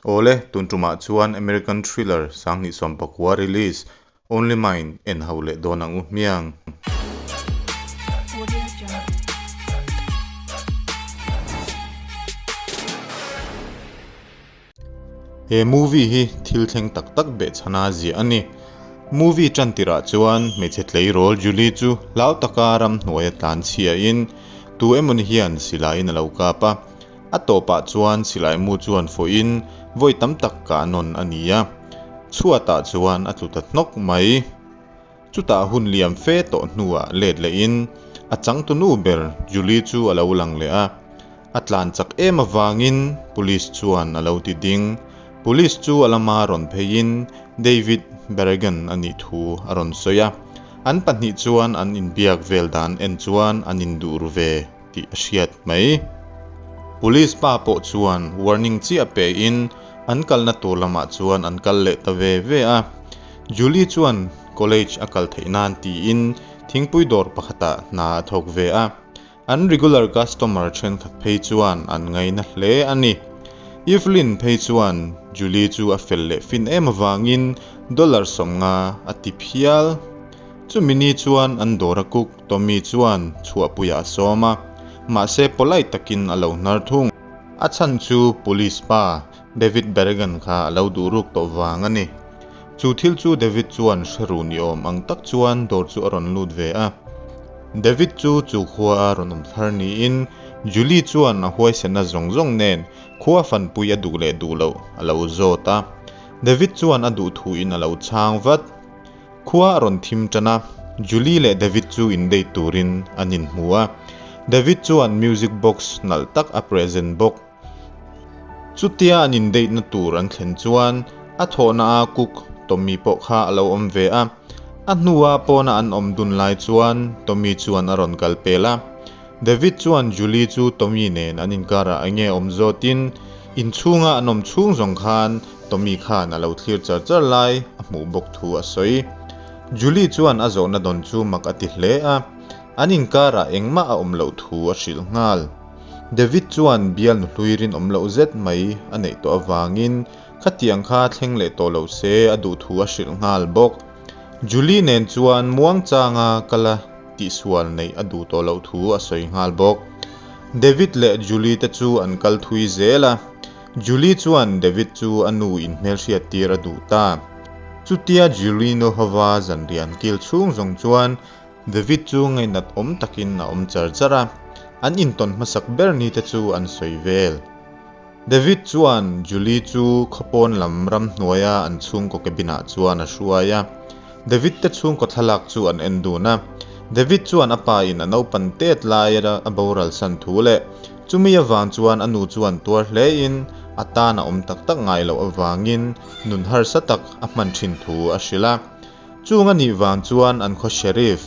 Awle, tun tumah chuan American thriller 2019 release Only Mine en ho leh dawn ang u hmiang. He movie hi thil thleng tak tak behchhana ziah a ni. Movie tan tirah chuan hmeichhe tleirawl Julie chu hlau taka ramhnuaia tlan chhiain tu emawni hian silaiin a lo kap a. A tawpah chuan silai mu chuan fawhin vawi tam tak kah nawn a ni a, chhuatah chuan a tlu ta hnawk mai. Chutah hun liam fe tawh hnuah let lehin a changtunu ber Julie chu a lo lang leh a, a tlan chak em avangin Police chuan a lo ti ding. Police chu a lama rawn pheiin David Berrigan a nih thu a rawn sawi a, an pahnih chuan an inbiak vel dan en chuan an induh ru ve. tih a hriat mai. Police pa pawh chuan warning chiah pe in an kalna tur lamah chuan an kal leh ta ve ve a. Julie chuan college a kal theih nan tiin thingpui dawr pakhatah hna a thawk ve a. An regular customer thenkhat phei chuan an ngaina hle a ni. Evelyn phei chuan Julie chu a fel leh fin em avangin dollar 50 a ti phial. Chumi ni chuan an dawr a cook Tommy chuan chhuahpuiah a sawm a, mahse polite takin a lo hnar thung. A chhan chu Police pa David Berrigan kha a lo duh ruk tawh vang a ni. Chu thil chu David chuan hre ru ni awm ang tak chuan dawr chu a rawn lut ve a. David chu chu khua a rawn awm thar niin Julie chuan a huaisenna zawng zawng nen khua fanpui a duh leh duh loh a lo zawt a. David chuan a duh thuin a lo chhang vat. Khua a rawn thim tan a, Julie leh David chu in date turin an inhmu a. David chuan music box nalh tak a present bawk. Chutia an in date na tur an thlen chuan a thawhna a cook Tommy pawh kha a lo awm ve a. A hnua pawna an awm dun lai chuan Tommy chuan a rawn kal pel a. David chuan Julie chu Tommy nen an inkarah enge awm zawtin inchhunga an awm chhung zawng khan Tommy khan a lo thlir char char lai a hmuh bawk thu a sawi. Julie chuan a zawhna dawn chu mak a ti hle a, an inkarah engmah a awm loh thu a hrilh nghal. David chuan bial nuhlui rinawm loh zet mai a neih tawh avangin khatiang kha thleng leh tawh lo se a duh thu a hrilh nghal bawk. Julie nen chuan muangchanga kal a tihsual neih a duh tawh loh thu a sawi nghal bawk. David leh Julie te chu an kal thui zel a, Julie chuan David chu a nu in hmelhriat tir a duh ta. Chutia Julie nu hova zanriah an kil chhung zawng chuan David chu ngainat awm takin a awm char char a, an intawn hmasak ber ni te chu an sawi vel. David chuan Julie chu khawpawn lam ramhnuaia an chhungkaw cabin ah chuan a hruai a. David te chhungkaw thlalak chu an en dun a. David chuan a pa in a naupan tet lai a boral san thu leh chumi avang chuan a nu chuan tuar hle in a tan a awm tak tak ngai loh avangin nun harsa tak a hman thin thu a hrilh a. Chung a nih vang chuan an khaw Sheriff,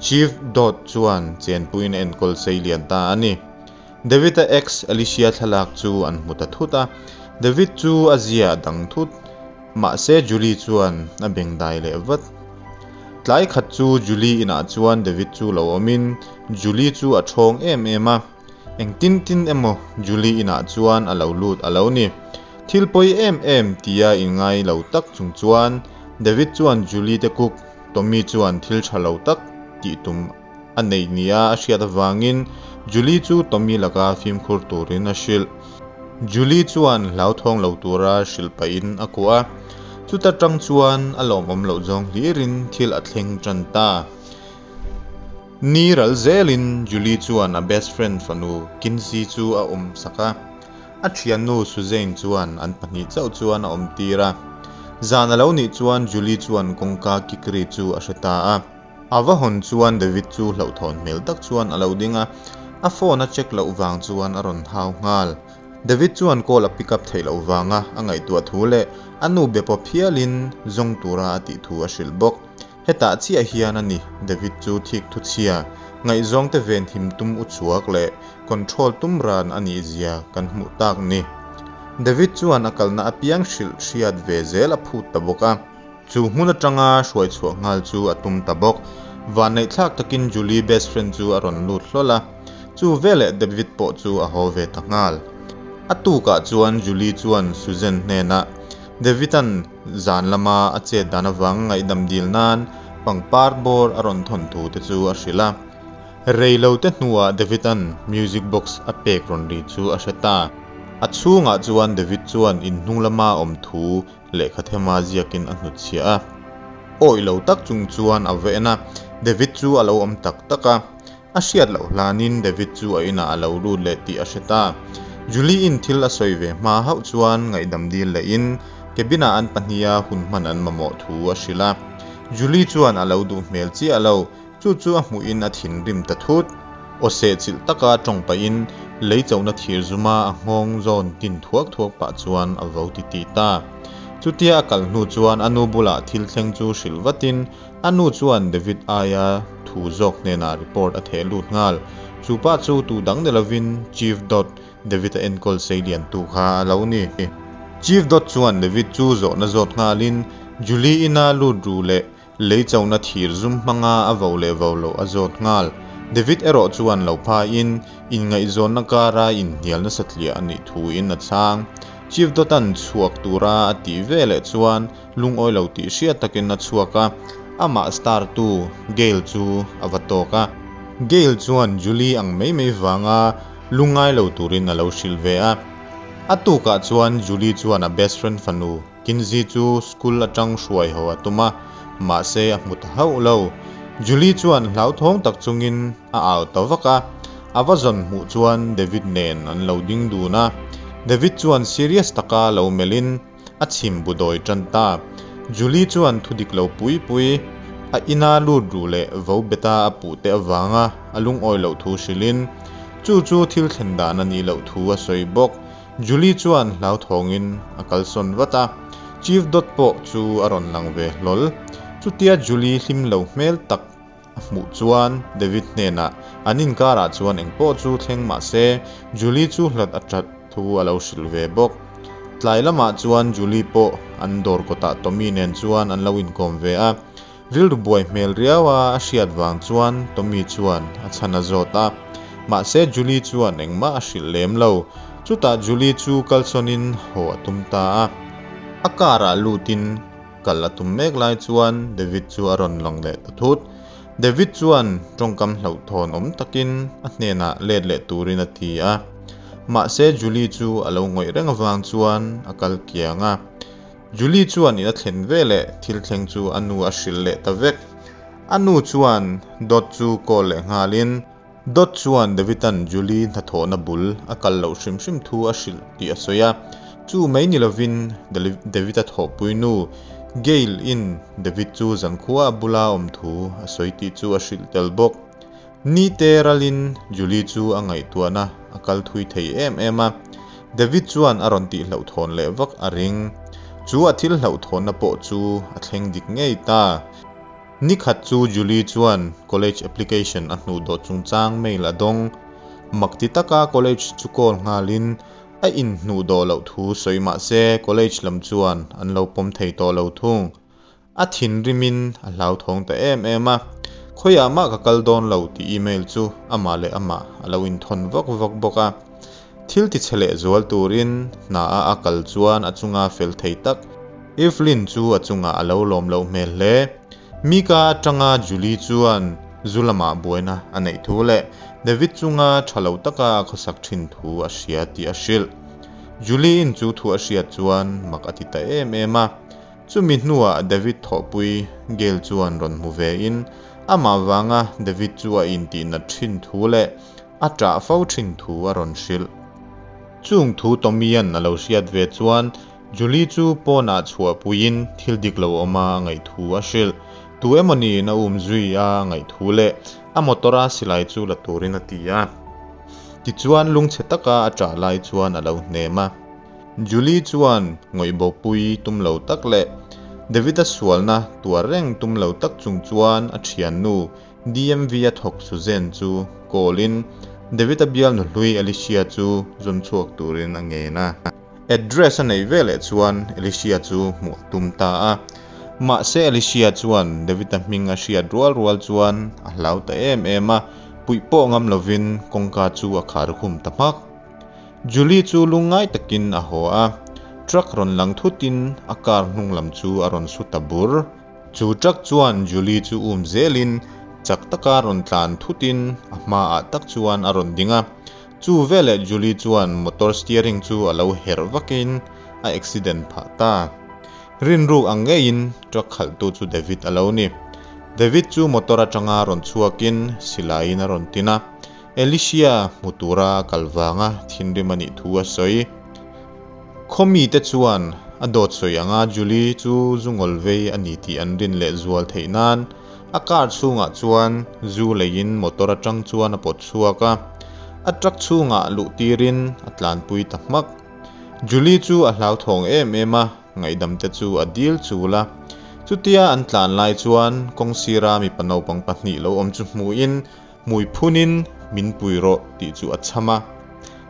Chief Dodd chuan chenpuiin a enkawl sei lian ta a ni. David-a ex Alicia thlalak chu an hmu ta thut a, David chu a zia a dang thut. Mahse Julie chuan a bengdai leh vat. Tlai khat chu Julie inah chuan David chu lo awmin Julie chu a thawng em em a, engtin tin emaw Julie inah chuan a lo lut a lo ni. Thil pawi em em tia inngai lo tak chung chuan David chuan Julie te cook Tommy chuan thil tha lo tak tih tum a neih nia a hriat avangin Julie chu Tommy laka fimkhur turin a hrilh. Julie chuan hlauthawng lo tura hrilh pahin a kuah a, chuta tang chuan a lawmawm loh zawng hlirin thil a thleng tan ta. Ni ral zelin Julie chuan a best friend fanu Kinsey chu a awm sak a, a thiannu Suzanne chuan an pahnih chauh chuan a awm tir a. Zan a lo nih chuan Julie chuan kawngka kik ri chu a hre ta a. A va hawn chuan David chu hlauhthawn hmel tak chuan a lo ding a, a phone a check loh vang chuan a rawn hau nghal. David chuan call a pick up theih loh vanga a ngaihtuah thu leh a nu be pawp hialin zawng tura a tih thu a hrilh bawk. Hetah chiah hian a ni David chu thik thu chhia, ngaihzawng te ven him tum u chhuak leh control tum ran a nih zia kan hmuh tak ni. David chuan a kalna apiang hrilh hriat ve zel a phut ta bawk a. Chu hmun atanga hruai chhuah nghal chu a tum ta bawk. Vanneihthlak takin Julie best friend chu a rawn lut hlawl a, chu veleh David pawh chu a haw ve ta nghal. A tukah chuan Julie chuan Suzanne hnenah David-a'n zan lama a chet dan avang ngaihdam dil nan pangpar bawr a rawn thawn thu te chu a hrilh a. Rei lo te hnuah David-a'n music box a pek rawn ri chu a hre ta. A chhungah chuan David chuan inhnung lama awm thu lehkha thema ziakin a hnutchhiah a. Awih lo tak chung chuan a va en a, David chu a lo awm tak tak a. A hriat loh hlanin David chu a inah a lo lut leh tih a hre ta. Julie-in thil a sawi ve hma hauh chuan ngaihdam dil lehin cabin-ah an pahniha hun hman an mamawh thu a hrilh a. Julie chuan a lo duh hmel chiah lo, chu chu a hmuhin a thinrim ta thut. Aw sehchilh taka tawng pahin lei chona thir zuma a nghawng zawn tin thuak thuak pah chuan a vo titih ta. Chutia a kal hnu chuan a nu bulah thil thleng chu hrilh vatin A nu chuan David aia thu zawk hnenah report a theh lut nghal. Chu pa chu tu dang ni lovin Chief Dodd, David a enkawl sei liantu kha a lo ni. Chief Dodd chuan David chu zawhna zawt nghalin Julie ina lut ru leh lei chona thir zum hmanga a vo leh vo loh a zawt nghal. David erawh chuan lo phaiin inngaihzawnna kara inhnial nasa tliah a nih thuin a chhang. Chief Dodd-a'n chhuak tura a tih veleh chuan Lungawi lo tih hriat takin a chhuak a, amah star tu Gail chu a va tawk a. Gail chuan Julie ang mai mai vanga lungngai lo turin a lo hrilh ve a. A tukah chuan Julie chuan a best friend fanu Kinsey chu school atang hruai ho a tum a, mahse a hmu ta hauh lo. Julie chuan hlauthawng tak chungin a au ta vak a, a va zawn hmuh chuan David nen an lo ding dun a. David chuan serious taka lo melhin, A chhim bu dawi tan ta. Julie chuan thu dik lo pui pui a ina lut ruh leh vo beta a puh te avanga a lungawi loh thu hrilhin, chu chu thil thlen dan a nih loh thu a sawi bawk. Julie chuan hlauthawngin a kalsawn vat a, Chief Dodd pawh chu a rawn lang ve hlawl. Chutia Julie hlim lo hmel tak a hmuh chuan David hnenah an inkarah chuan engpawh chu thleng mah se Julie chu hlat a that thu a lo hrilh ve bawk. Tlai lamah chuan Julie pawh an dawr kawtah Tommy nen chuan an lo inkawm ve a, rilru buai hmel riau a a hriat vang chuan Tommy chuan a chhan a zawt a, mahse Julie chuan engmah a hrilh lem lo. Chutah Julie chu kalsawnin haw a tum ta a, a car ah lutin Kal a tum mek lai chuan David chu a rawn lang leh ta thut. David chuan tawngkam hlauhthawn awm takin a hnenah let leh turin a ti a. Mahse Julie chu a lo ngawih reng avang chuan a kal kiang a. Julie chuan in a thlen veleh thil thleng chu a nu a hrilh leh ta vek. A nu chuan dawt chu call leh nghalin. Dawt chuan Davida'n Julie hnathawhna bul a kal loh hrim hrim thu a hrilh tih a sawi a, chu mai ni lovin David-a thawhpui nu Gail-in David chu zankhua a bula awm thu a sawi tih chu a hrilh tel bawk. Nite ralin Julie chu a ngaihtuahna a kal thui thei em em a, David chuan a rawn tih hlauhthawn leh vak a ring. Chu a thil hlauhthawnna pawh chu a thleng dik ngei ta. Ni khat chu Julie chuan college application a hnuh dawh chungchang mail a dawng. Mak ti taka college chu call nghalin a inhnuh dawh loh thu sawi mah se college lam chuan an lo pawm thei tawh lo thung. A thinrimin a hlauthawng ta em em a, khawiah mah ka kal dawn lo tih email chu amah leh amah a lo inthawn vak vak bawk a. Thil tichhe leh zual turin hna a a kal chuan a chunga fel thei tak Evelyn chu a chungah a lo lawm loh hmel hle. Mika atanga Julie chuan zu lamah buaina a neih thu leh David chunga tha lo taka a khawsak thin thu a hria tih a hrilh. Julie-in chu thu a hriat chuan mak a ti ta em em a. Chumi hnuah David thawhpui Gail chuan rawn hmu vein amah vanga David chu a intihnat thin thu leh A ṭah fo ṭhin thu a rawn hrilh. Chung thu Tommy-a'n a lo hriat ve chuan Julie chu pawnah chhuahpuiin thil dik lo awma a ngaih thu a hrilh. Tu emaw niin a um zui a a ngaih thu leh a motor-a silai chu la turin a ti a. Tichuan lungchhe taka a ṭah lai chuan a lo hnem a. Julie chuan ngawih bopui tum lo tak leh David-a sualna tuar reng tum lo tak chung chuan a ṭhiannu DMV a thawk Suzanne chu call in David-a bialnu hlui Alicia chu zawn chhuak turin a ngen a. Address a neih veleh chuan Alicia chu hmuh a tum ta a. Mahse Alicia chuan David-a hming a hriat rual rual chuan a hlau ta em em a, puih pawh ngam lovin kawngka chu a khar khum ta hmak. Julie chu lungngai takin a haw a, truck rawn lang thutin a car hnung lam chu a rawn su ta bur. Chu truck chuan Julie chu um zelin chak taka rawn tlan thutin a hmaah tak chuan a rawn ding a. Chu veleh Julie chuan motor steering chu a lo herh vakin a accident phah ta. Rinruk ang ngeiin truck khalhtu chu David a lo ni. David chu motor atanga rawn chhuakin silaiin a rawn tin a. Alicia hmu tura a kal vanga thinrim a nih thu a sawi. Khaw mite chuan a dawt sawi anga Julie chu zu ngawl vei a ni tih an rin leh zual theih nan a car chhungah chuan zu leiin motor atang chuan a pawt chhuak a, a truck chhungah luh tirin a tlanpui ta hmak. Julie chu a hlauthawng em em a, ngaihdam te chu a dil chul a. Chutia an tlan lai chuan kawng sira mipa naupang pahnih lo awm chu hmuhin Hmui phunin min pui rawh tih chu a chham a.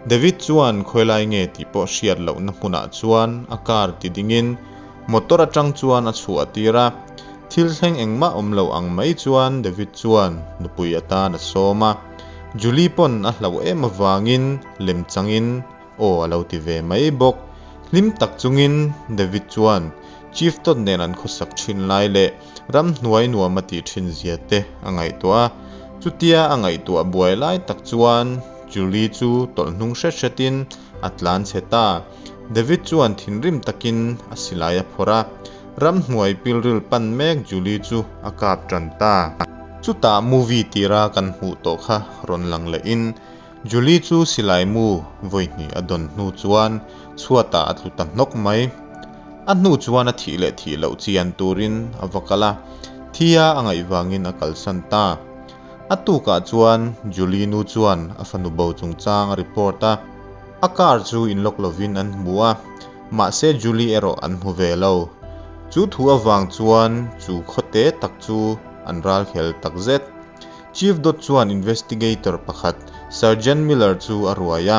David chuan khawilai nge tih pawh hriat lohna hmunah chuan a car ti dingin motor atang chuan a chhuah tir a. Thil thleng engmah awm lo ang mai chuan David chuan nupui atan a sawm a. Julie pawn a hlauh em avangin lem changin aw a lo ti ve mai bawk. Hlim tak chungin David chuan Chief Todd nen an khawsak thin lai leh Ramhnuai nuam a tih thin zia te a ngaihtuah a, chutia a ngaihtuah buai lai tak chuan Julie chu tawlh hnung hret hretin a tlan chhe ta. David chuan thinrim takin a silai a phawrh a, ramhnuai pilril pan mek Julie chu a kap tan ta. Chutah movie tira kan hmuh tawh kha rawn lang lehin Julie chu silai mu vawi hnih a dawn hnu chuan chhuatah a tlu ta hnawk mai. A hnu chuan a thih leh thih loh chian turin a va kal a, thia a ngaih vangin a kalsan ta. A tukah chuan Julie nu chuan a fanu bo chungchang a report a, a car chu inlock lovin an hmu a, mahse Julie erawh an hmu ve lo. Chu thu avang chuan chu khawte tak chu an ralkhel takzet. Chief Dodd chuan investigator pakhat Sergeant Miller chu a ruai a.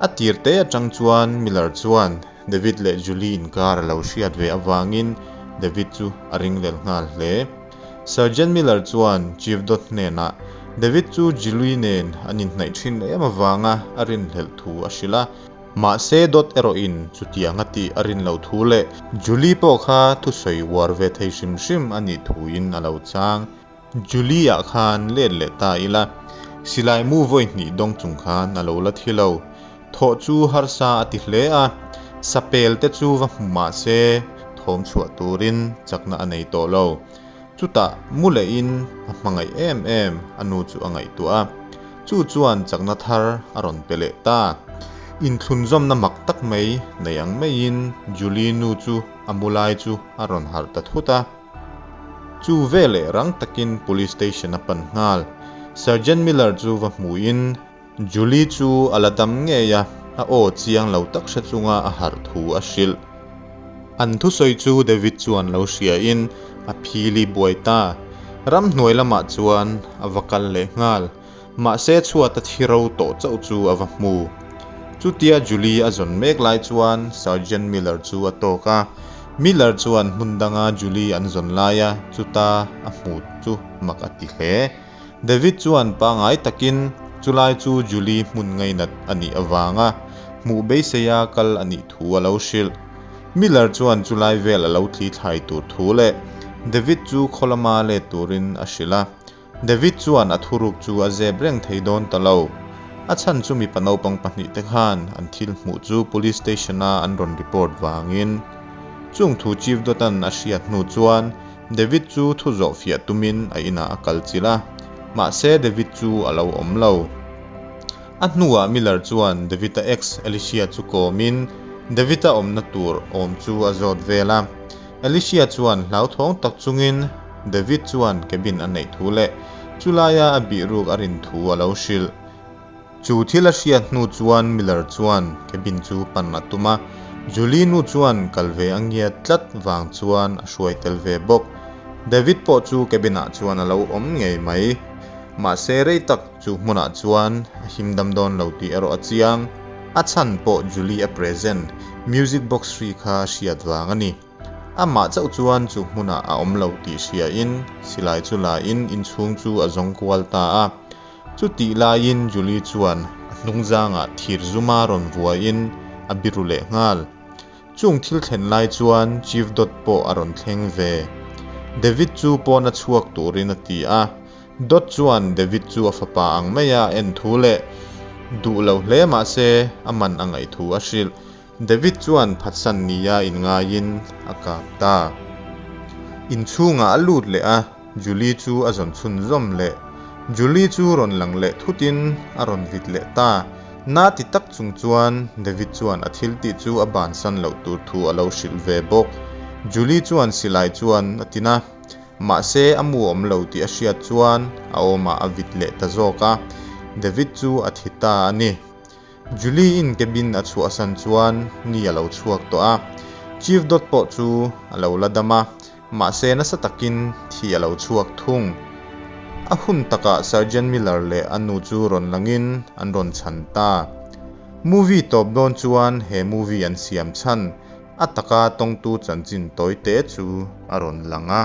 A tir te atang chuan Miller chuan David leh Julie inkar a lo hriat ve avangin David chu a ringlel nghal hle. Sergeant Miller chuan Chief Dodd hnenah David chu Julie nen an inhnaih thin em avanga a rinhlelh thu a hrilh a. Mahse Dodd erawhin chutiang a tih a rin loh thu leh Julie pawh kha thusawi uar ve thei hrim hrim a nih thuin a lo chang. Julie-ah khan let leh ta ila, silai mu vawi hnih dawng chung khan a lo la thi lo. Thawh chu harsa a ti hle a, sapel te chu va hmu mah se thawm chhuah turin chakna a nei tawh lo. Chutah mu lehin a hmangaih em em a nu chu a ngaihtuah a, chu chuan chakna thar a rawn pe leh ta. Inthlunzawmna mak tak mai nei ang maiin Julie nu chu a mu lai chu a rawn harh ta thut a. Chu veleh rang takin Police Station a pan nghal. Sergeant Miller chu va hmuhin Julie chu a la dam ngei a, a aw chiang lo tak hre chunga a harh thu a hrilh. An thusawi chu David chuan lo hriain a phili buai ta. Ramhnuai lamah chuan a va kal leh nghal. Mahse chhuat a thi ro tawh chauh chu a va hmu. Chutia Julie a zawn mek lai chuan Sergeant Miller chu a tawk a. Miller chuan hmun danga Julie an zawn laia chuta a hmu chu mak a ti hle. David chuan pangngai takin chulai chu Julie hmun ngainat a nih avanga hmuh beiseia kal a nih thu a lo hrilh. Miller chuan chulai vel a lo thli thlai tur thu leh David chu khaw lama let turin a hrilh a. David chuan a thuruk chu a zep reng thei dawn ta lo. A chhan chu mipa naupang pahnihte khan an thil hmuh chu Police Station-a an rawn report vangin. Chung thu Chief Dawtan a hriat hnu chuan David chu thu zawh fiah tumin a inah a kal chilh a, mahse David chu a lo awm lo. A hnuah Miller chuan David-a ex Alicia chu kawmin David-a awmna tur awm chu a zawt vel a. Alicia chuan hlauthawng tak chungin David chuan cabin a neih thu leh chulaia a bih ruk a rin thu a lo hrilh. Chu thil a hriat hnu chuan Miller chuan cabin chu pan a tum a, Julie nu chuan kal ve a ngiat tlat vang chuan a hruai tel ve bawk. David pawh chu cabin ah chuan a lo awm ngei mai. Mahse rei tak chu hmunah chuan a him dam dawn lo tih erawh a chiang. A chhan pawh Julie a present music box hri kha hriat vang a ni. Amah chauh chuan chu hmunah a awm lo tih hriain silai chu lain inchhung chu a zawng kual ta a. Chutih laiin Julie chuan a hnungzangah thir zuma rawn vuaiin a biru leh nghal. Chung thil thlen lai chuan Chief Dodd pawh a rawn thleng ve. David chu pawna chhuak turin a ti a. Dodd chuan David chu a fapa ang maia a en thu leh duh lo hle mah se a man a ngaih thu a hrilh. David chuan phatsan nia inngaiin a kap ta. Inchhungah a lut leh a, Julie chu a zawn chhunzawm leh. Julie chu rawn lang leh thutin a rawn vit leh ta. Na ti tak chung chuan David chuan a thil tih chu a bansan loh tur thu a lo hrilh ve bawk. Julie chuan silai chuan a tin a, mahse a mu awm lo tih a hriat chuan a awmah a vit leh ta zawk a, David chu a thi ta a ni. Julie in cabin a chhuahsan chuan ni a lo chhuak tawh a, Chief Dodd pawh chu a lo la dam a, Mahse nasa takin thi a lo chhuak thung. A hun takah Sergeant Miller leh a nu chu rawn langin an rawn chhan ta. Movie tawp dawn chuan he movie an siam chhan a taka tawngtu chanchin tawi te chu a rawn lang a.